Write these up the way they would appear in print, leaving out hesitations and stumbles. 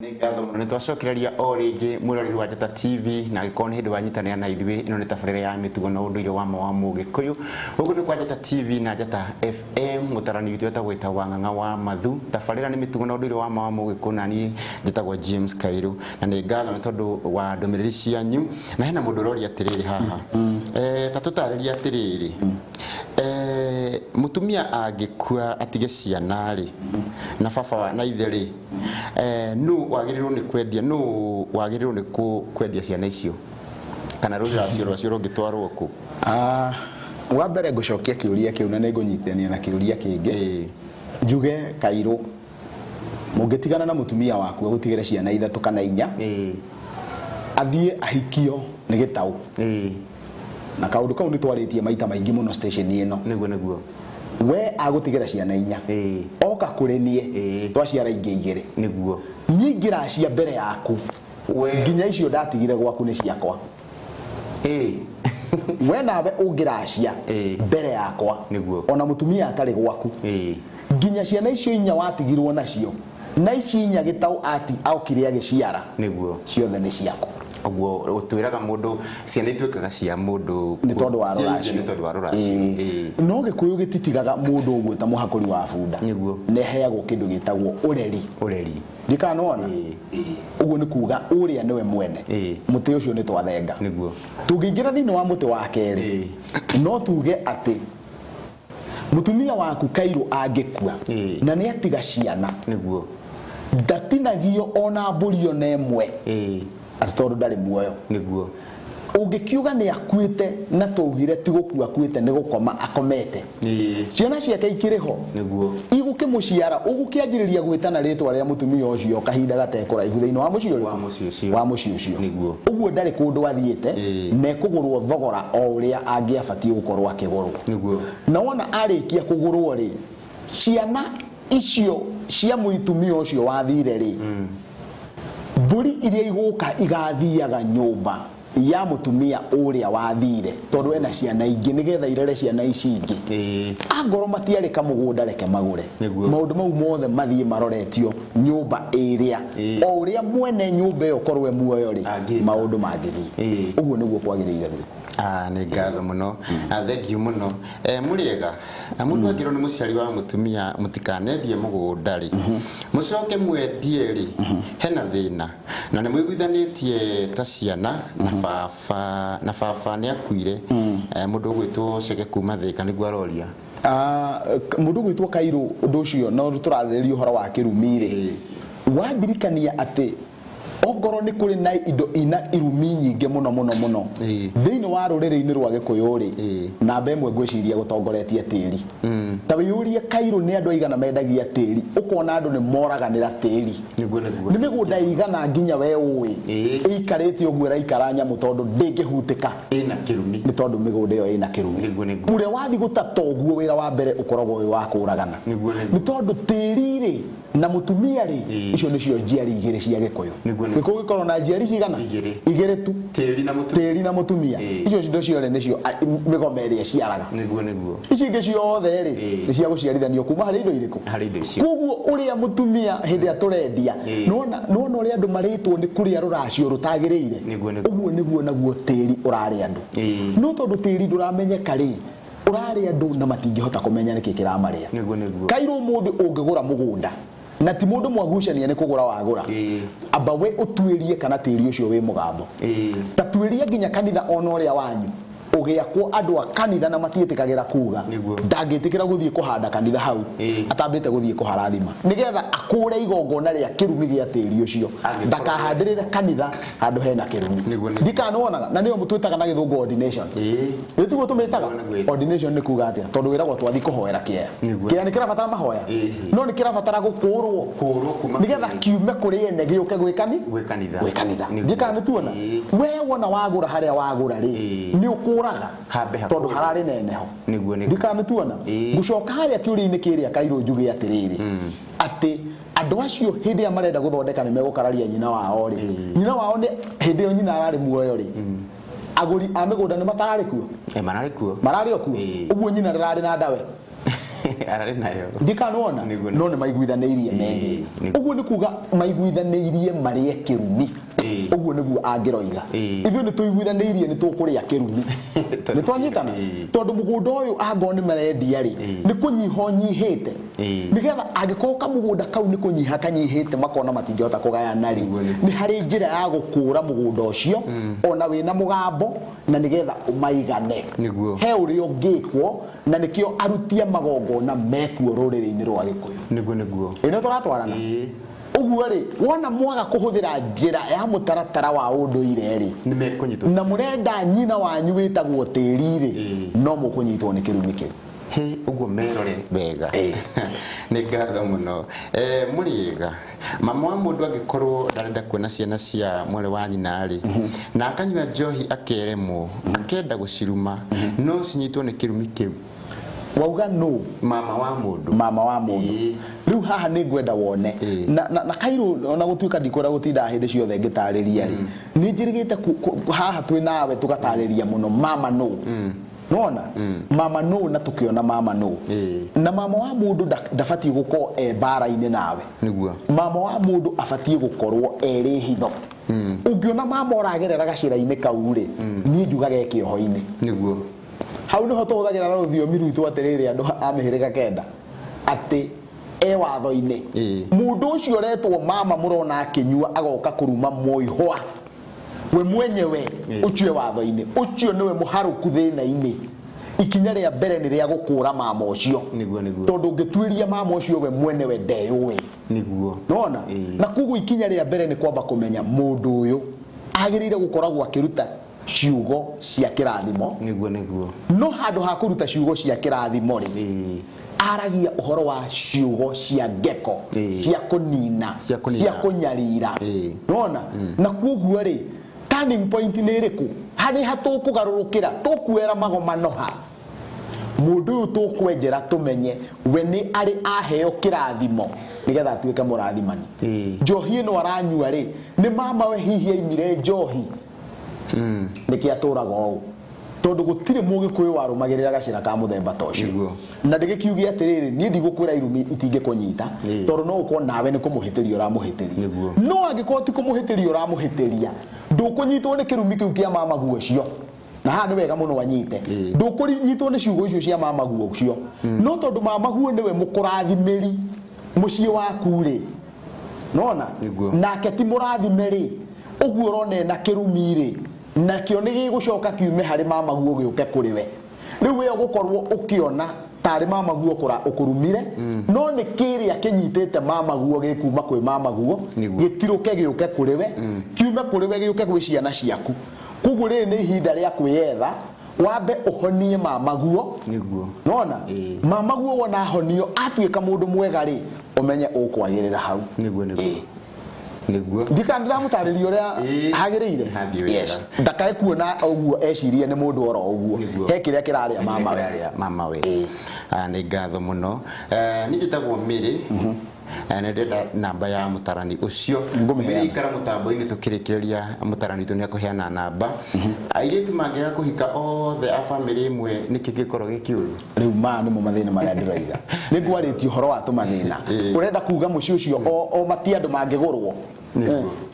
Nĩ ngatho mũno. Nĩ twacokereria o rĩngĩ mwĩroreri wa Njata TV, na angĩkorwo nĩ hĩndĩ wanyitanĩra na ithuĩ, ĩno nĩ tabarĩra ya mĩtugo na ũndũire wa ma wa Mũgĩkũyũ. Gũkũ nĩ kwa Njata TV na Njata FM. Mũtarani witũ etagwo Gĩtaũ wa Ng'ang'a wa Mathu. Tabarĩra nĩ mĩtugo na ũndũire wa ma wa Mũgĩkũyũ, na niĩ njĩtagwo James Kairũ. Na nĩ ngatho nĩ tondũ wa ndũmĩrĩri cianyu. Na hena mũndũ ũroria atĩrĩrĩ haha, ta tũtarĩrie atĩrĩrĩ, mũtumia angĩkua atige ciana rĩ, na baba na ithe rĩ, nũ wagĩrĩirwo nĩ kwendia, nũ wagĩrĩirwo nĩ kwendia ciana icio, kana rũracio rwacio rũngĩtwarwo kũ? Ah, wa mbere ngũcokia kĩũria kĩu na nĩ ngũnyitania na kĩũria kĩngĩ. Njuge Kairũ, mũngĩtigana na mũtumia waku agũtigĩre ciana ithatũ kana inya, athiĩ ahikio nĩ gĩtaũ, na kaũndũ kau nĩ twarĩtie maita maingĩ mũno station ĩno. Nĩguo, nĩguo. We agũtigĩra ciana inya, oka kũrĩ niĩ, twaciara ingĩ igĩrĩ. Niĩ ingĩracia mbere yaku, nginya icio ndatigire gwaku nĩ ciakwa. We nawe ũngĩracia mbere yakwa, ona mũtumia atarĩ gwaku, nginya ciana icio inya watigirwo nacio na ici inya gĩtaũ ati okire agĩciara, ciothe nĩ ciaku. Ũguo ũtwĩraga mũndũ ciana ituĩkaga cia mũndũ nĩ tondũ wa cia ithe rũracio. Nĩ tondũ wa rũracio. No Gĩkũyũ gĩtitigaga mũndũ ũguo ta mũhakũri wa bunda. Nĩ aheagwo kĩndũ gĩtagwo ũreri. Ũreri. Ndikana wona. Ũguo nĩ kuga ũrĩa nĩwe mwene mũtĩ ũcio nĩ twathenga. Tũngĩingĩra thĩinĩ wa mũtĩ wa kerĩ, no tuge atĩ mũtumia waku Kairũ angĩkua na nĩ atiga ciana, ndatinagio ona mbũri ona ĩmwe, atĩ tondũ ndarĩ muoyo. Ũngĩkiuga nĩ akuĩte, na twaugire ti gũkua akuĩte, nĩ gũkoma akomete, ciana ciake ikĩrĩ ho, igũkĩmũciara, ũgũkĩanjĩrĩria gwĩtana rĩtwa rĩa mũtumia ũcio kahinda gatekũraihu thĩinĩ wa mũciĩ ũrĩkũ? Wa mũciĩ ũcio. Wa mũciĩ ũcio. Ũguo ndarĩ kũndũ athiĩte, na ekũgũrwo thogora o ũrĩa angĩabatiĩ gũkorwo akĩgũrwo. Na wona arĩkia kũgũrwo rĩ, ciana icio cia mũtumia ũcio wathire rĩ, mbũri iria igũka igathiaga nyũmba ya mũtumia ũrĩa wathire, tondũ ena ciana ingĩ, nĩgetha irere ciana ici ingĩ. Angorwo matiarĩ kamũgũnda, reke magũre. Maũndũ mau mothe mathiĩ maroretio nyũmba ĩrĩa, o ũrĩa mwene nyũmba ĩyo korwo e muoyo rĩ, Angĩka. maũndũ mangĩthiĩ. Ũguo nĩguo kwagĩrĩire gwĩkwo. Ah, nĩ ngatho mũno. Ah, thank you mũno. Mũrĩega. Na mũndũ angĩrwo nĩ mũciari wa mũtumia mũtikanendie mũgũnda rĩ, mũcoke mwendie rĩ, hena thĩna. Na nĩ mũiguithanĩtie ta ciana na baba, na baba nĩ akuire. Mũndũ ũgwĩtwo Chege kuma Thĩka nĩguo aroria. Ah, mũndũ ũgwĩtwo Kairũ, ũndũ ũcio no tũrarĩrĩria ũhoro wa kĩrumi rĩ, wandirikania atĩ ongorwo nĩ kũrĩ na indo ina irumi nyingĩ mũno mũno mũno thĩinĩ wa rũrĩrĩ-inĩ rwa Gĩkũyũ rĩ, namba ĩmwe ngwĩciria gũtongoretie tĩri. Ta wĩyũrie Kairũ, nĩ andũ aigana mendagia tĩri, ũkona andũ nĩ moraganĩra tĩri? Nĩguo, nĩguo. Nĩ mĩgũnda ĩigana nginya we ũĩ ĩikarĩte ũguo ĩraikara nyamũ tondũ ndĩngĩhutĩka? Ĩna kĩrumi. Nĩ tondũ mĩgũnda ĩyo ĩna kĩrumi. Nĩguo, nĩguo. Ũrĩa wathiĩ gũtata ũguo, wĩra wa mbere ũkoragwo wĩ wa kũragana. Nĩguo, nĩguo. Nĩ tondũ tĩri rĩ na mũtumia rĩ, icio nĩcio njiari igĩrĩ cia Gĩkũyũ. Nĩguo, nĩguo. Gĩkũyũ gĩkoragwo na njiari cigana? Igĩrĩ. Igĩrĩ tu. Tĩri na mũtumia. Tĩri na mũtumia. Icio indo ciothe nĩcio mĩgoma ĩrĩa ĩciaraga. Nĩguo, nĩguo. Ici ingĩ ciothe rĩ, nĩ cia gũciarithanio kuma harĩ indo irĩkũ? Harĩ indo icio. Koguo ũrĩa mũtumia hĩndĩ ĩrĩa tũrendia, nĩwona ũrĩa andũ marĩtwo nĩ kũrĩa rũracio rũtagĩrĩire? Nĩguo, nĩguo. Ũguo nĩguo naguo tĩri ũrarĩa andũ. No tondũ tĩri ndũramenyeka rĩ, ũrarĩa andũ na matingĩhota kũmenya nĩkĩ kĩramarĩa. Nĩguo, nĩguo. Kairũ ũmũthĩ ũngĩgũra mũgũnda, na ti mũndũ mwagucania nĩ kũgũra wagũra, amba we ũtuĩrie kana tĩri ũcio wĩ mũgambo. Ta tuĩria nginya kanitha ona ũrĩa wanyu ũgĩakwo, andũ a kanitha na matiĩtĩkagĩra kuga, ndangĩtĩkĩra gũthiĩ kũhanda kanitha hau atambĩte gũthiĩ kũharathima, nĩgetha akũre igongona rĩa kĩrumi gĩa tĩri ũcio, Angĩkorwo ndakahandĩrĩre kanitha handũ hena kĩrumi. Nĩguo, nĩguo. Ndikanwonaga na nĩyo twĩtaga na Gĩthũngũ ordination. Nĩ tiguo tũmĩtaga? Nĩguo, nĩguo. Ordination nĩ kuga atĩa? Tondũ wĩragwo twathi kũhoera kĩea. Kĩea nĩ kĩrabatara mahoya, no nĩ kĩrabatara gũkũrwo. Kũũrwo kuma nĩgetha kũrĩ- kiume kũrĩ ene gĩũke gwĩkani Gwĩ kanitha. Gwĩ kanitha. Ndikana nĩ tuona. We wona wagũra harĩa wagũra rĩ, nĩ ũkũraga Hambe tondũ hakũrwo. hararĩ neneho. Nĩguo, nĩguo. Ndikana nĩ tuona. Ngũcoka harĩa kĩũria-inĩ kĩrĩa Kairũ, njuge atĩrĩrĩ, atĩ andũ acio hĩndĩ ĩrĩa marenda gũthondeka nĩ megũkararia nyina wao rĩ, nyina wao nĩ hĩndĩ ĩyo nyina ararĩ muoyo rĩ, agũri a mĩgũnda nĩ matararĩ kuo? Mararĩ kuo. Mararĩ o kuo. Ũguo nyina ndararĩ na ndawe. Ararĩ nayo. Ndikanona. Nĩguo. No nĩ maiguithanĩirie mendĩ. Ũguo nĩ kuga maiguithanĩirie marĩe kĩrumi. Ũguo nĩguo angĩroiga. Ithuĩ nĩ tũiguithanĩirie nĩ tũkũrĩa kĩrumi. Nĩ twanyitana? Tondũ mũgũnda ũyũ angorwo nĩ marendia rĩ, nĩ kũnyiha ũnyihĩte. Nĩgetha angĩkorwo kamũgũnda kau nĩ kũnyiha kanyihĩte makona matingĩhota kũgayana rĩ, nĩ harĩ njĩra ya gũkũra mũgũnda ũcio ona wĩna mũgambo na nĩgetha ũmaigane. He ũrĩa ũngĩkwo na nĩkĩo aruti a magongona mekuo rũrĩrĩ-inĩ rwa Gĩkũyũ. Nĩguo nĩguo. Ĩ nĩ tũratwarana? Ũguo rĩ, wona mwaga kũhũthĩra njĩra ya mũtaratara wa ũndũire rĩ, Nĩ mekũnyitwo. na mũrenda nyina wanyu wĩtagwo tĩri rĩ, no mũkũnyitwo nĩ kĩrumi kĩu. Hĩ, ũguo merore wega. Nĩ ngatho mũno. Mũrĩega. Mama wa mũndũ angĩkorwo ndarenda kuona ciana cia mwarĩ wa nyina rĩ, na akanyua njohi akeremwo, akenda gũciruma, no cinyitwo nĩ kĩrumi kĩu? Wauga nũ? Mama wa mũndũ. Mama wa mũndũ. Rĩu haha nĩ ngwenda wone. Na Kairũ ona gũtuĩka ndikwenda gũtinda hĩndĩ ciothe ngĩtarĩria rĩ, nĩ njĩrĩgĩte haha twĩ nawe tũgatarĩria mũno mama nũ. Nĩwona? Mama nũ na tũkĩona mama nũ. Na mama wa mũndũ ndabatiĩ gũkorwo e mbara-inĩ nawe. Nĩguo. Mama wa mũndũ abatiĩ gũkorwo erĩ hitho. Ũngĩona mama ũragerera gacĩra-inĩ kau rĩ, niĩ njugaga e kĩoho-inĩ. Nĩguo. Hau nĩho tũhũthagĩra na rũthiomi rwitũ atĩrĩrĩ andũ a mĩhĩrĩga kenda, atĩ e watho-inĩ. Mũndũ ũcio ũretwo mama mũrona akĩnyua agoka kũruma mũihwa we mwenyewe, ũcio e watho-inĩ, ũcio nĩwe mũharũku thĩna-inĩ. Ikinya rĩa mbere nĩ rĩa gũkũra mama ũcio. Nĩguo, nĩguo. Tondũ ũngĩtuĩria mama ũcio we mwenyewe ndeyũĩ. Nĩguo. Nĩwona? Na koguo ikinya rĩa mbere nĩ kwamba kũmenya mũndũ ũyũ agĩrĩire gũkoragwo akĩruta ciugo cia kĩrathimo. Nĩguo, nĩguo. No handũ ha kũruta ciugo cia kĩrathimo rĩ, aragia ũhoro wa ciugo cia ngeko, cia kũnina, Cia kũnina. cia kũnyarira. Nĩwona? Na koguo rĩ, turning point nĩ ĩrĩkũ? Harĩ ha tũkũgarũrũkĩra, tũkuoera magomano ha? Mũndũ ũyũ tũkwenjera tũmenye we nĩ arĩ aheo kĩrathimo nĩgetha atuĩke mũrathimani. Njohi ĩno aranyua rĩ, nĩ mama we hihi aimire njohi? Nĩkĩ atũraga ũũ? Tondũ gũtirĩ mũgĩkũyũ warũmagĩrĩra gacĩra ka mũthemba ta ũcio. Na ndĩgĩkiuge atĩrĩrĩ, niĩ ndigũkwĩra irumi itingĩkũnyita, tondũ no ũkorwo nawe nĩ kũmũhĩtĩria ũramũhĩtĩria. No angĩkorwo ti kũmũhĩtĩria ũramũhĩtĩria, ndũkũnyitwo nĩ kĩrumi kĩu kĩa mamaguo ũcio. Na haha nĩ wega mũno anyite. Ndũkũnyitwo nĩ ciugo icio cia mamaguo ũcio. No tondũ mamaguo nĩwe mũkũrathimĩri mũciĩ waku rĩ, nona nake ti mũrathime rĩ, ũguo ũrona ena kĩrumi rĩ, nakĩo nĩ gĩgũcoka kiume harĩ mamaguo gĩũke kũrĩ we. Rĩu we ũgũkorwo ũkĩona tarĩ mamaguo ũkũrumire, no nĩ kĩrĩa kĩnyitĩte mamaguo gĩkuma kwĩ mamaguo, gĩtirũke gĩũke kũrĩ we, kiume kũrĩ we gĩũke gwĩ ciana ciaku. Koguo rĩrĩ nĩ ihinda rĩa kwĩyetha, wambe ũhonie mamaguo. Nona? Mamaguo wona ahonio atuĩka mũndũ mwega rĩ, ũmenye ũkwagĩrĩra hau. Nĩguo, nĩguo. Nĩguo. Ndika ndĩramũtarĩria ũrĩa hagĩrĩire. Hathiĩ wega. Yes. Ndakae kuona ũguo ecirie nĩ mũndũ oro ũguo. He kĩrĩa kĩrarĩa mama we. Kĩrarĩa mama we. Nĩ ngatho mũno. Niĩ njĩtagwo Mary. Nĩ ndĩrenda namba ya mũtarani ũcio. Ngũmĩheana. Mary ikara mũtambo-inĩ tũkĩrĩkĩrĩria mũtarani witũ nĩ akũheana namba. Airĩtu mangĩaga kũhika othe a bamĩrĩ ĩmwe nĩkĩ kĩngĩkorwo gĩ kĩũru? Rĩu maya nĩmo mathĩna marĩa ndĩroiga. Nĩ ngwarĩtie ũhoro wa tũmathĩna. Ũrenda kuga mũciĩ ũcio o mati andũ mangĩgũrwo.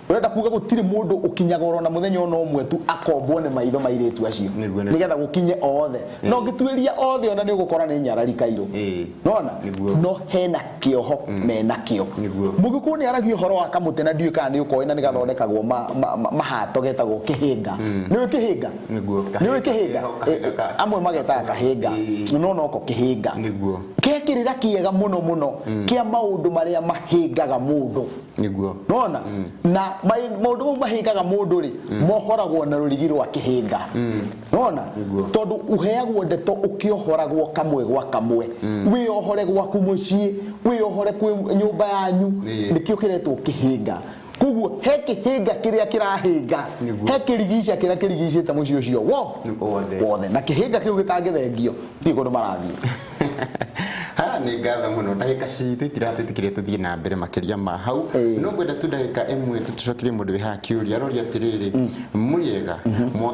Ũrenda kuga gũtirĩ mũndũ ũkinyaga oro na mũthenya ona ũmwe tu akombwo nĩ maitho ma airĩtu acio. Nĩgetha gũkinye othe. Na ũngĩtuĩria othe ona nĩ ũgũkora nĩ nyarari kairũ. Nĩwona? No hena kĩoho mena kĩo. Mũgĩkũyũ nĩ aragia ũhoro wa kamũtĩ na ndiũĩ kana nĩ ũkoĩ na nĩ gathondekagwo mahato getagwo kĩhĩnga. Nĩũĩ kĩhĩnga? Nĩũĩ kĩhĩnga? Amwe magetaga kahĩnga. No noko kĩhĩnga. Ke kĩrĩra kĩega mũno mũno kĩa maũndũ marĩa mahĩngaga mũndũ. Nĩguo. Nĩwona? Na maũndũ mau mahĩngaga mũndũ rĩ, mohoragwo na rũrigi rwa kĩhĩnga. Nĩwona? Tondũ ũheagwo ndeto ũkĩohoragwo kamwe gwa kamwe. Wĩohore gwaku mũciĩ, wĩohore kwĩ nyũmba yanyu, nĩkĩo kĩretwo kĩhĩnga. Koguo he kĩhĩnga kĩrĩa kĩrahĩnga, he kĩrigica kĩrĩa kĩrigicĩte mũciĩ ũcio Wothe. wothe. Na kĩhĩnga kĩu gĩtangĩthengio, gũtirĩ kũndũ marathiĩ. Ha, Nĩ ngatho mũno, ndagĩka citũ itiratwĩtĩkĩria tũthiĩ na mbere makĩria ma hau. No ngwenda tu ndagĩka ĩmwe tũcokerie mũndũ wĩ haha kĩũria. Aroria atĩrĩrĩ, mũrĩega?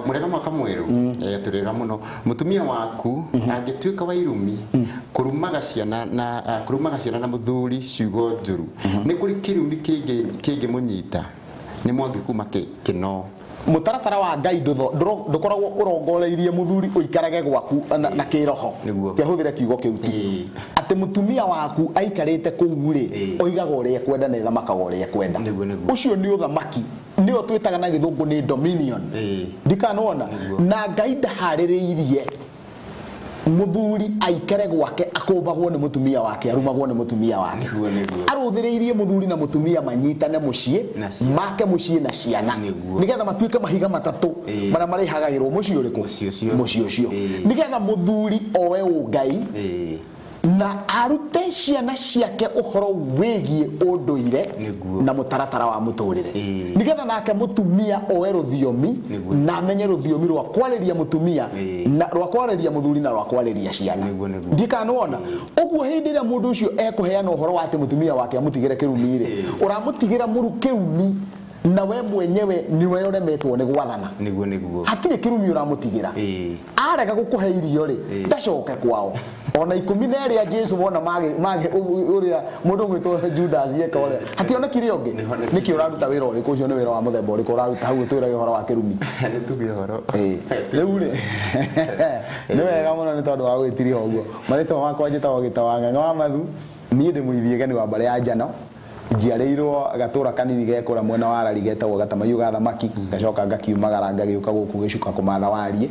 Mũrĩega mwaka mwerũ? Tũrĩega mũno. Mũtumia waku angĩtuĩka wa irumi, kũrumaga ciana na kũrumaga ciana na mũthuri ciugo njũru, nĩ kũrĩ kĩrumi kĩngĩmũnyita? Nĩ Mwangi kuma Kĩnoo. Mũtaratara wa Ngai ndũkoragwo ũrongoreirie mũthuri ũikarage gwaku na kĩroho. Nĩguo. Kĩahũthĩre kiugo kĩu tu. Atĩ mũtumia waku aikarĩte kũu rĩ, oigaga ũrĩa ekwenda na ĩthamakaga ũrĩa ekwenda. Nĩguo, nĩguo. Ũcio nĩ ũthamaki, nĩyo twĩtaga na gĩthũngũ nĩ dominion. Ndikanona. Nĩguo. Na Ngai ndaharĩrĩirie muthuri aikare gwake akũmbagwo nĩ mũtumia wake, arumagwo nĩ mũtumia wake. Nĩguo, nĩguo. Arũthĩrĩirie mũthuri na mũtumia manyitane mũciĩ, Na ciana. make mũciĩ na ciana, Nĩguo. nĩgetha matuĩke mahiga matatũ marĩa marĩhagagĩrwo mũciĩ ũrĩkũ? Mũciĩ ũcio. Mũciĩ ũcio. Nĩgetha mũthuri oe ũngai na arute ciana ciake ũhoro wĩgiĩ ũndũire Nĩguo. na mũtaratara wa mũtũrĩre, nĩgetha nake mũtumia oe rũthiomi Nĩguo. na amenye rũthiomi rwa kwarĩria mũtumia na rwa kwarĩria mũthuri na rwa kwarĩria ciana. Nĩguo, nĩguo. Ndikanona ũguo hĩndĩ ĩrĩa mũndũ ũcio ekũheana ũhoro wa atĩ mũtumia wake amũtigĩre kĩrumi rĩ, ũramũtigĩra mũru kĩrumi na we mwenyewe niwe ũremetwo nĩ gwathana. Nĩguo, nĩguo. Hatirĩ kĩrumi ũramũtigĩra. Arega gũkũhe irio rĩ, ndacoke kwao. Ona 12 a Jesu wona mage ũrĩa mũndũ ũgwĩtwo Judas eka ũrĩa hationekire ũngĩ. Nĩhonekire. Nĩkĩ ũraruta wĩra ũrĩkũ? Ũcio nĩ wĩra wa mũthemba ũrĩkũ ũraruta hau ũtwĩrage ũhoro wa kĩrumi? Nĩ tuge ũhoro. Rĩu rĩ, nĩ wega mũno nĩ tondũ wa gwĩtiriha ũguo. Marĩtwa makwa njĩtagwo Gĩta wa Ng'ang'a wa Mathu. Niĩ ndĩ mũithiĩgeni wa mbarĩ ya Njano. Njiarĩirwo gatũra kanini gekũra mwena wa Rari getagwo Gatamaiyũ ga Thamaki, ngacoka ngakiumagara ngagĩũka gũkũ Gĩcuka kũmatha wariĩ.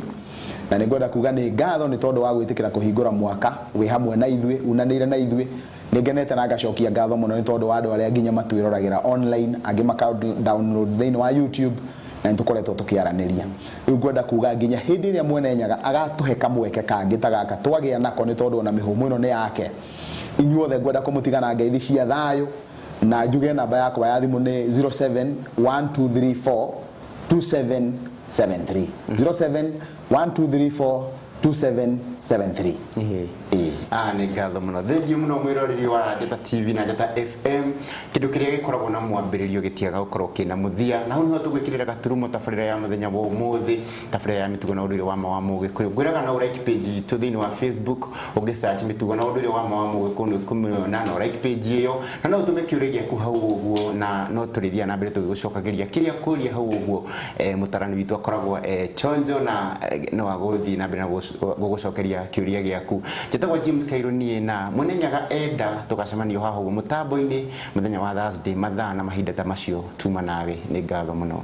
Na nĩ ngwenda kuga nĩ ngatho nĩ tondũ wa gwĩtĩkĩra kũhingũra mwaka wĩ hamwe na ithuĩ, unanĩire na ithuĩ. Nĩ ngenete na ngacokia ngatho mũno nĩ tondũ wa andũ arĩa nginya matwĩroragĩra online, angĩ maka download thĩinĩ wa YouTube, na nĩ tũkoretwo tũkĩaranĩria. Rĩu ngwenda kuga nginya hĩndĩ ĩrĩa Mwene Nyaga agatũhe kamweke kangĩ ta gaka twagĩa nako, nĩ tondũ ona mĩhũmũ ĩno nĩ yake. Inyuothe ngwenda kũmũtiga na ngeithi cia thayũ, na njuge namba yakwa ya thimũ nĩ 0712342773, 0712342773. Ĩĩ. Nĩ ngatho mũno, thengiũ mũno mwĩroreri wa Njata TV na Njata FM. Kĩndũ kĩrĩa gĩkoragwo na mwambĩrĩrio gĩtiaga gũkorwo kĩna mũthia, na hau nĩho tũgwĩkĩrĩra gaturumo tabarĩra ya mũthenya wa ũmũthĩ, tabarĩra ya mĩtugo na ũndũire wa ma wa Mũgĩkũyũ. Ngwĩraga no like page itũ thĩinĩ wa Facebook, ũngĩ search mĩtugo na ũndũire wa ma wa Mũgĩkũyũ nĩ ũkũmĩona, na like page ĩyo, na no ũtũme kĩũria gĩaku hau ũguo, na no tũrĩthiaga na mbere tũgĩgũcokagĩria kĩrĩa kũria hau ũguo. Mũtarani witũ akoragwo chonjo na no agũthiĩ na mbere na gũgũcokeria kĩũria gĩaku. Njĩtagwo James Kairu niĩ, na Mwene Nyaga enda tũgacemanio haha ũguo mũtambo-inĩ mũthenya wa Thursday mathaa na mahinda ta macio. Tuma nawe, nĩ ngatho mũno.